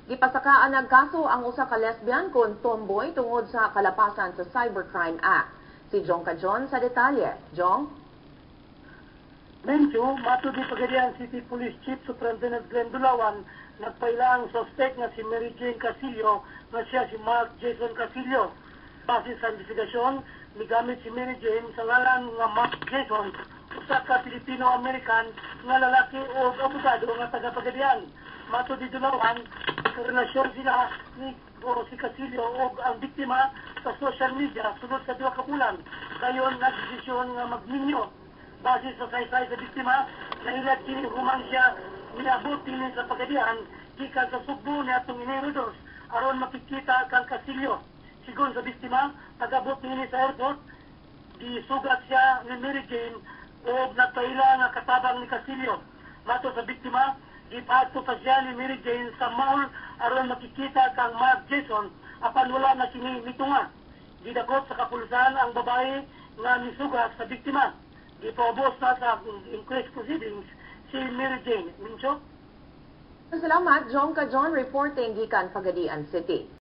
Gipasakaan ng kaso ang usa ka lesbian kon tomboy tungod sa kalapasan sa Cybercrime Act. Si Jong Cajon sa detalye. Jong? Mencho, matod ni Pagadian City Police Chief Superintendent Glenn Dulawan, nagpaila ang suspect nga si Mary Jane Casillo nga siya si Mark Jason Casillo. Base sa investigasyon, migamit si Mary Jane sa ngalan nga Mark Jason, usa ka Filipino-American nga lalaki o abogado nga taga Pagadian. Matod ni Dulawan, relasyon sila ni o si Casillo o ang biktima sa social media sulod sa 2 ka bulan. Dayon nagdesisyon nga magminyo. Base sa saysay sa biktima, nailad kini human siya niabot kini sa Pagadian gikan sa Sugbo niadtong Enero 2 aron makikita kang Casillo. Sigon sa biktima, pag-abot niini sa airport, gisugat siya ni Mary Jane o nagpaila nga katabang ni Casillo. Matod sa biktima, gipaadto pa siya ni Mary Jane sa mall aron makikita kang Mark Jason apan wala na kini mitunga. Gidakop sa kapulisan ang babae nga misugat sa biktima. Gipaubos na sa inquest proceedings si Mary Jane. Mincho? Salamat, Jong Cajon reporting gikan Pagadian City.